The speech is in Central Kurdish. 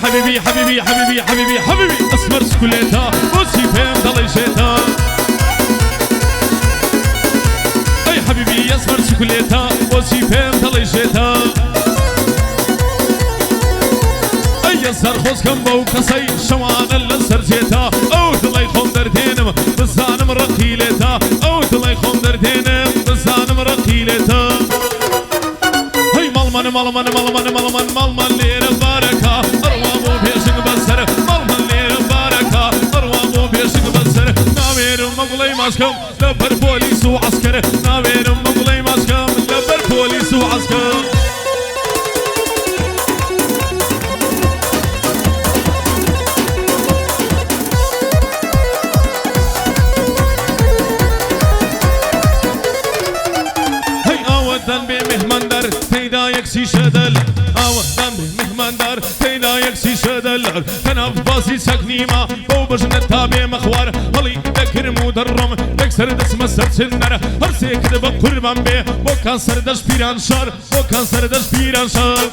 حەبیبی حەبیبی حەبیبی حەبیبی حەبیبی ئەسمەر سکولێتە بۆچی پێم دەڵێی شێتە ئەی حەبیبی ئەسمەر سکولێتە بۆچی پێم دەڵێی شێتە ئەی یەسەر خۆزگەم بەو کەسەی شەوانە لەسەر جێتە ئەو دڵەی خۆم دەردێنم بزانم ڕقی لێتە ئەو دڵەی خۆم دەردێنم بزانم ڕقی لێتە هەی مەڵمەن مەڵمەن مەڵمەن مەڵمەن مەڵمەن لێرە بارەکە ئەڕوا بۆ بێژنگ بەسەر مەڵمەن لێرە بارەکە ئەڕوا بۆ بێژنگ بەسەر ناوێرم مەگوڵەی ماسکەم لەبەر پۆلیس و عەسکەر ناوێرم مەگوڵەی ماسکەم لەبەر پۆلیس و عەسکەر. هەی ئاوەدان بێ مهماندار تێیدا یەک شیشە دەل ئاوەدان بێ مهماندار تێیدا یەک شیشە دەل تەناف بازی چەک نیمە بەو بەژنە تا بێمە خوار هەڵی دەگرم و دەڕۆم یەکسەر دەچمە سەر چنەر هەر سێکت بە قوربان بێ بۆ کان سەردەشت پیرانشار بۆ کان سەردەشت پیرانشار.